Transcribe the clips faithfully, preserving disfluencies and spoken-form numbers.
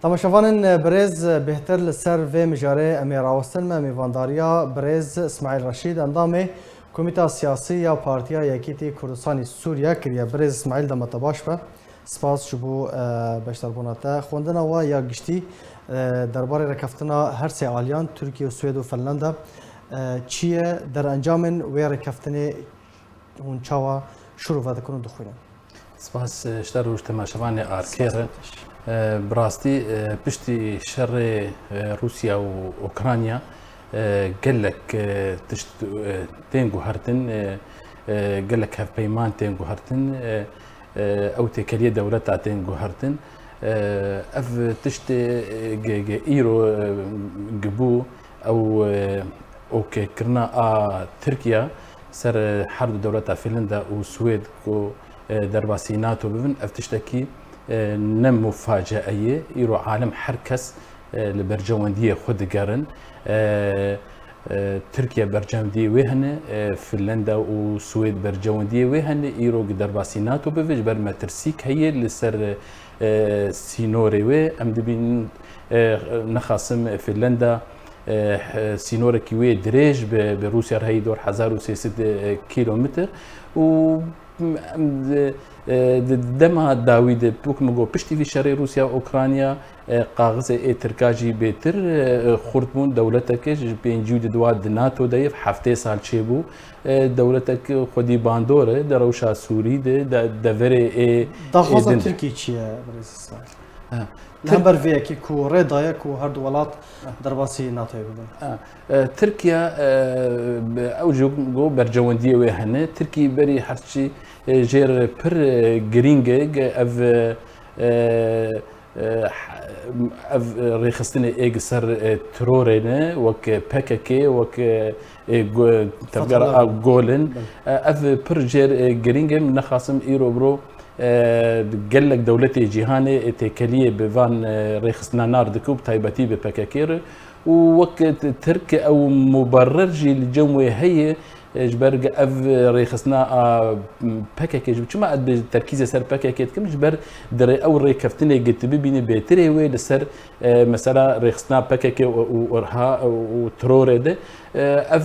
Temaşevanên birêz, bêhtir li ser vê mijarê em ê rawestin me mêvandariya birêz Îsmaîl Reşîd, endamê Komîta Siyasî ya Partiya Yekîtî Kurdistanî Sûriye kiriye. Birêz Îsmaîl, dema te baş be. Spas ji bo, e, beşdarbûna te. Xwendina we ya giştî, e, derbarê rêkeftina her sê aliyan, Tirkiye, Swêd û Finlanda, e, çi ye? Derencamên wê rêkeftinê hûn çawa şirove dikin û dixwînin? Spas, e, ji te re û ji temaşevanê Arkê re. E, bi rastî, e, piştî şerê, e, Rûsya û Ukrayna, e, gelek, e, tişt, e, tên guhertin, e, e, gelek hevpeyman tên guhertin, e, e, ew têkeliyê dewleta tên guhertin. E, ev tiştê, e, ge, ge îro, e, gibû ew, e, okekirina a Tirkiye ser, e, her du dewleta Finlanda û Swêd ku, e, derbasî NATO bibin, ev tiştekî, e, ne mufaceeyê. Îro alem her kes, e, li bercewendiyê xwe digerin. E, e, Tirkiye bercewendiyê wê hene, e, Finlanda û Swêd bercewendiyê wê hene. Îro gi derbasî NATO bibe, ji ber metirsîk heye li ser, e, sînorê wê. Em dibînin, e, nexasim Finlanda, e, sînorekî wê dirêj bi, bi Rûsya re heyî dor hezar û sê sed kilometr û em di, e, di dema dawî de, wek min got, piştî vî şerê Rûsya Ukrayna, e, kaxizê ê Tirka jî bêtir, e, xurt bûn. Dewleteke ji pêncî û du di NATO de ye, heftê sal çêbû. E, dewletek xwedî bandor e, di rewşa Sûrî de, de, deverê ê, Daxwaza ê din de. Tirkiyê çi ye, birêz Îsmaîl? Ha. Li Tir- hember vê yekê ku rê daye ku her du welat Ha. derbasî NATO'yê bibin. Ha. E, Tirkiye, e, bi-, ew jî got bercewendiyê wê hene. Tirkî berî her çî, e, jêr pir, e, girîng e, ge ev, e, e, ev, e, rêxistinê ê gi ser, e, terorê ne, wek P K K, wek, e, e, go-, tevgera Fethullah a Gol. Golin. Belê. E, ev pir jêr, e, girîng e, min nexasim îro biro, e, gelek dewletê cîhanê, e, têkeliyê bi van, e, rêxistina nar dike û bi taybetî bi P K K re. Û wek t-, Tirk ew muberir jî li cem wê heye, e, ji ber ev rêxistina a P K K jî. Çima ez bi terkîzê ser P K K dikim? Ji ber di rê ew rêkeftinê gi tu bibînî bêtirê wê li ser, e, mesela rêxistina P K K û, û irha û terorê de, e, ev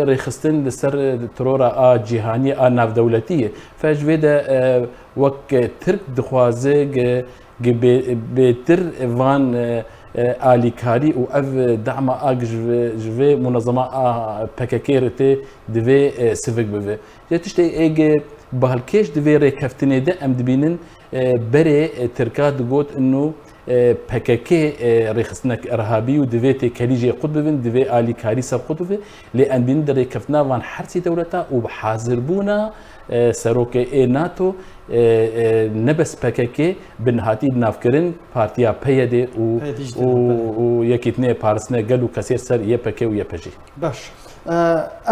rêxistin li ser terora a cîhanî a navdewletî ye. Fe ji vê de, e, wek Tirk dixwaze gi, gi bê-, bêtir van, e, e, alîkarî û ev dema a gi ji vê, ji vê munezema a P K K re tê divê, e, sivik bibe. Ji tiştê ê gi balkêş di vê rêkeftinê de em dibînin, e, berê, e, Tirka digot inu, e, P K K, e, rêxistinek irhabî û divê têkelî jê qut bibin, divê alîkarî ser qut bibe. Lê em dibînin di rêkeftina van her sê dewleta û bi hazirbûna, e, serokê ê NATO, e, e, ne bes P K K, bi nihatî di nav kirin Partiya P Y D û, P Y D jî û, tê de, belê. Û Yekîtinê Parastinê Gel û kesê ser Y P G û Y P G. Baş. E,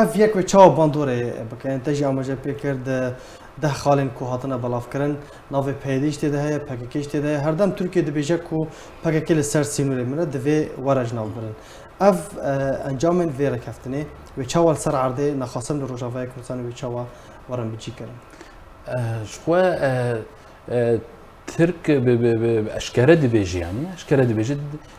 ev yek wê çawa bandorê bike? Te jî amaje pê kir, di deh xalên ku hatine belavkirin, navê P Y D jî tê de heye, P K K jî tê de heye. Herdem Tirkiye dibêje ku P K K li ser sînorê min e, divê were ji nav birin. Ev, e, encamên vê rêkeftinê wê çawa li ser erdê, nexasim li Rojavayê Kurdistanê wê çawa werin bicîkirin? E, ji xwe, e, e, Tirk bi, bi, bi, bi eşkere dibêje, yanî eşkere dibêje,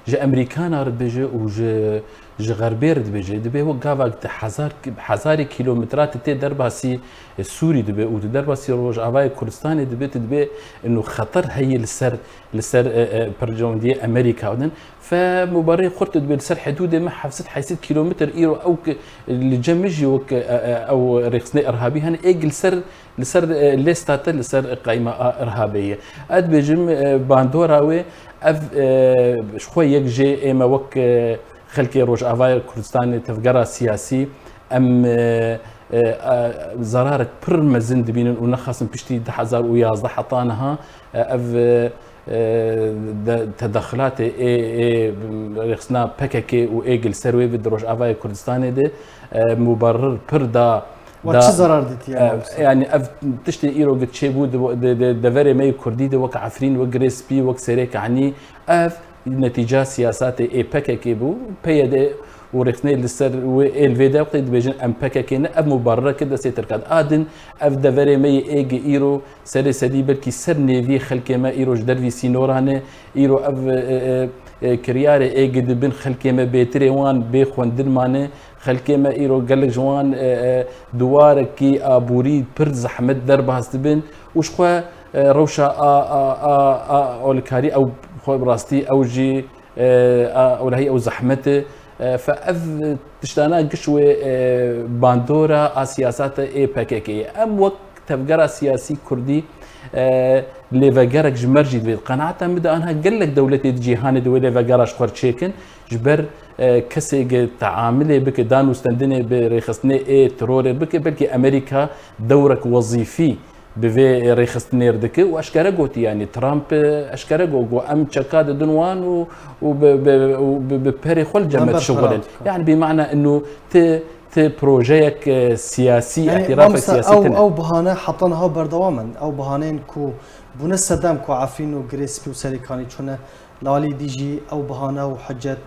ji Emerîkana re dibêje û ji, ji Xerbê re dibêje. Dibê wek gavak di hezar, hezarê kîlometra tu tê derbasî, e, Sûrî dibe û tu derbasî Rojavayê Kurdistanê dibe, tu dibê inu xeter heye li ser, li ser, e, e, percewendiyê Emerîka din. Fe mubarê xurt dibe li ser hidûdê me heft sed heyt sed kîlometr îro ew ki li cem min jî wek, e, e, ew rêxistinê irhabî hene, ê li ser, li ser, e, lêsta te, li ser qayma a irhabê ye. Ez dibêjim, e, bandora wê, ev, e, ji xwe yek jê ê me wek, e, xelkê Rojavayê Kurdistanê, tevgera siyasî, em, e, e, e, zerarek pir mezin dibînin û nexasim piştî du hezar û yazdeh heta niha, e, ev, e, e, de, tedaxilatê ê, ê rêxistina P K K û ê gil ser wê bi di Rojavayê Kurdistanê de, e, mubarrir pir da, Wa da, çi zarar dîtiye e, Mawsa? Yanî ev tiştê îro gi çêbû di, di, di deverê me yê Kurdî de wek Efrîn, wek Girê Spî, wek Serêkanî, ev netîca siyasatê ê P K K bû, P Y D û rêxistinê li ser wê ê li vê de wextê dibêjin em P K K ne, ev mubarereke destê Tirkan. A din ev deverê me yê ê gi îro serê sedî belkî ser nêvî xelkê me îro ji dervî sînoran e, îro ev, e, e, e, kiryarê ê gi dibin xelkê me bêtirê wan bê xwendin mane, xelkê me îro gelek ji wan, e, e, di warekî aborî pir zehmet derbas dibin û ji xwe, e, rewşa a, a, a, a alîkarî ew xwe bi rastî ew jî e, a, ewlehî ew zehmet e. E, fe ev tiştana giş wê, e, bandora a siyasata ê P K K ye. Em wek tevgera siyasî kurdî, e, lêvegerek ji me jî divê. Qenaeta min de anha gelek dewletê di cîhanê di wê lêvegera ji xwe çêkin. Ji ber, e, kesê gi teamilê bike, dan û stendinê bi rêxistinê ê terorê bike, belkî Amerîka dewrek wezîfî bi vê rêxistinê re dike û eşkere gotî, yanî Trump, e, eşkere got, got, em çeka didin wan û, û bi, bi, û bi, bi perê xwe li cem me dişuxulin. Yanî bi mana inu ti, ti projeyek, e, siyasî, Yanî, îtirafek mamoste, siyasî ew, tine. Ew bahane heta niha berdewam in. Ew bahaneyên ku bûne sedem ku Efrîn û Girê Spî û Serêkanî çûne, li alî dî jî ew bahane û hicet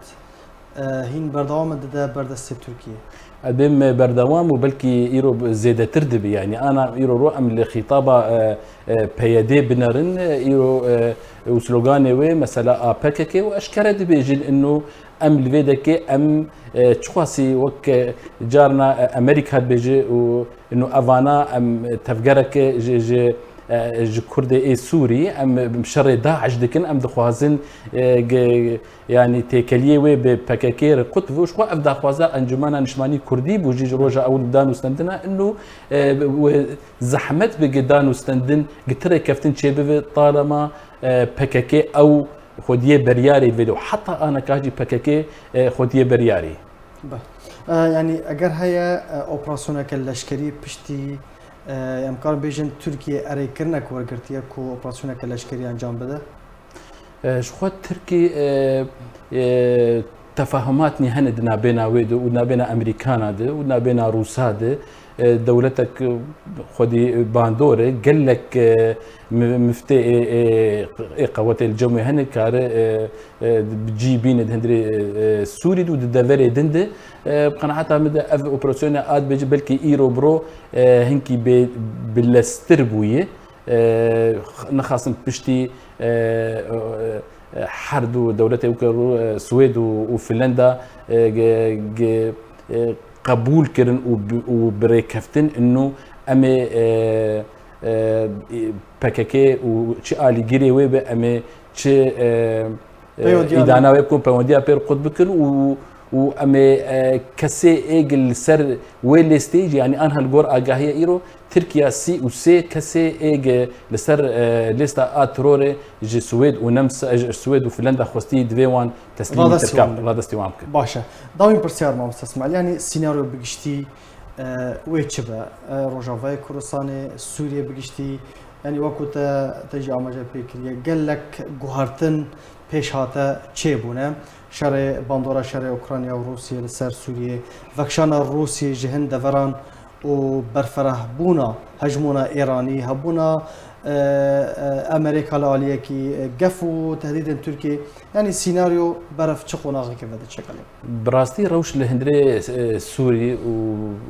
e, hîn berdewam e dide ber destê Tirkiyê. Dibê me berdewam û belkî îro zêdetir dibe. Yanî ana îro ro em li xîtaba, e, e, P Y D binerin, e, îro, e, û sloganê wê mesela a P K K û eşkere dibêjin inu em li vê dekê em, e, çiqasî wek, e, carna, e, Amerîka dibêje û inu evana em tevgereke ji, ji, e, ji Kurdê ê Sûrî em şerê DAIŞ dikin, em dixwazin, e, ge-, Yanî têkeliyê wê bi P K K re qut bû. Ji xwe ev daxwaza Encûmena Niştimanî Kurdî bû jî ji roja ewil dan û stendina inu, e, wê zehmet bi gi dan û stendin gi ti rêkeftin çêbibe talema, e, P K K ew xwediyê beryarê divê û heta aneka jî P K K, e, xwediyê beryarê. Be. E, yanî eger heye, e, operasyoneke leşkerî piştî, e, em karin bêjin Tirkiye erêkirinek wergirtiye ku operasyoneke leşkerî encam bide? E, ji xwe Tirkî, e, e, tefahumatnî hene di nabêna wê de û nabêna Amerîkana de û nabêna Rûsa de, e, dewletek, e, xwedî bandor e, gelek, e, mi-, miftê ê, ê, ê qewetê li cem wê hene kare, e, e, bi cî bîne di hundirê, e, e, Sûrî de û di deverê din de. E, bi qenaeta min de ev operasyonê a dibêje belkî îro biro, e, hinkî bê bileztir bûye. E, nexasim piştî, e, e, her du dewletê weke Rû-, e, Swêd û, û Finlanda, e, ge-, ge-, e, qebûl kirin û bi, û bi rêkeftin inu em ê, e, e, P K K û çi alîgirê wê be, em ê çi, e, e, Peywandiya îdana wê bikin, pewendiya pê re qut bikin û, û em ê, e, kesê ê gi li ser wê lêsteyê jî, yanî anha li gor agahiya îro, Tirkiya sî û sê kesê ê gi li ser, e, lêsta a terorê ji Swêd û Nemsa-, ji Swêd û Finlanda xwestî divê wan teslîmî Tirkan, radestî wan bikin. Baş e. Dawîn pirsyar, mamoste Smail, yanî sînaryo bi giştî, e, wê çi be? E, Rojavayê Kurdistanê, Sûriyê bi giştî, yanî wekû te, te jî amaje pê kiriye. Gelek guhertin pêş hate çêbûne. Şerê, bandora şerê Ukrayna û Rûsiyê li ser Sûriyê, vekişana Rûsiyê ji hin deveran û berfirehbûna hejmûna Êranî, hebûna, e, e, Amerîka li aliyekî, e, gef û tehdîdên Tirkiyê, yanî sînaryo berev çi qonaxekê vediçe gelê? Bi rastî rewş li hundirê, e, Sûrî û,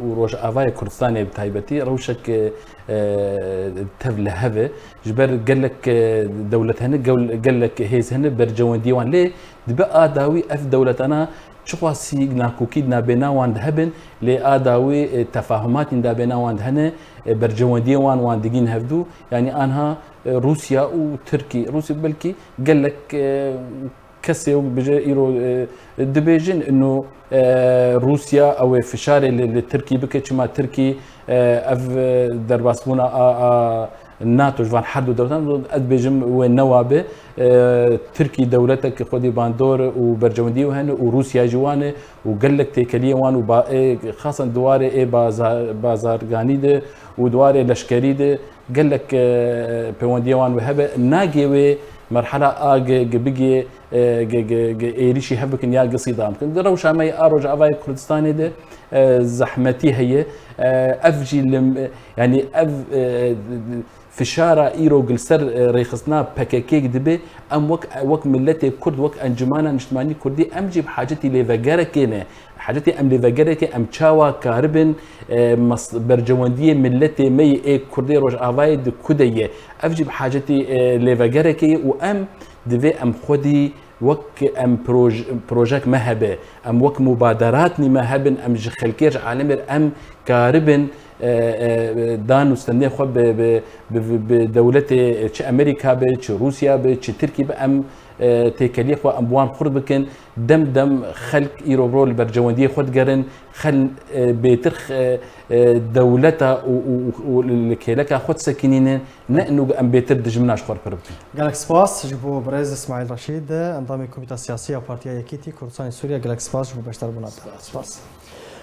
û Rojavayê Kurdistanê bi taybetî rewşek, e, e, tev li hev e. Ji ber gelek, e, dewlet hene, gel-, gelek hêz hene, bercewendiyê wan lê dibe a dawî ev dewletana çiqasî nakokî di nabêna wan de hebin, lê a dawî, e, tefahumatî di nabêna wan de hene, e, bercewendiyê wan wan digîn hevdû. Yanî anha, e, Rûsya û Tirkî, Rûsya belkî gelek, e, kesê wek bije îro, e, dibêjin inu, e, Rûsya ew ê fişarê li, li Tirkî bike, çima Tirkî, e, ev, e, derbasbûna a, a NATO ji van her du dewletan, ez dibêjim wê newa be. E, Tirkî dewletek xwedî bandor û bercewendî wê hene û Rûsya jî wan e û gelek têkeliyê wan û ba-, ê, xasan di warê ê baza-, bazarganî de û di warê leşkerî de gelek, e, peywendiyê wan wê hebe. Nagê wê merhala a ge, ge bigê, e, ge, ge, ge êrîşî hev bikin ya ge sîdam bikin. Di rewşa me yê a Rojavayê Kurdistanê de, e, zehmetî heye. E, ev jî li, yanî ev, e, fişara îro li ser, e, rêxistina P K K dibe, em wek, wek miletê Kurd, wek Encumana Niştimanî Kurdî, em jî bi hacetî lêvegerekê ne. Hacetî em lêvegerekê em çawa karibin, e, mas-, bercewendiyê miletê me yê ê Kurdê Rojavayê di ku de ye. Ev jî bi hacetî, e, lêvegerekê ye û em divê em xwedî wek em proj-, projek me hebe, em wek mubaderatnî me hebin, em ji xelkê, ji alemê re em karibin, e, e, dan û stendê xwe bi, bi, bi, bi, bi dewletê, çi Amerîka be, çi Rûsya be, çi Tirkî be, em, e, têkeliyê xwe em bi wan xurt bikin. Dem dem xelk îro bi ro li bercewendiyê xwe digerin. Xel, e, bêtir, e, e, dewleta û, û, û, û li kêleka xwe disekinînin. Ne inu em bêtir dijmina ji xwe re pir bikin. Gelek spas ji bo birêz Îsmaîl Reşîd, endamê Komîta Siyasî ya Partiya Yekîtî Kurdistanê Sûriye. Gelek spas ji bo beşdarbûna te. Spas. Spas.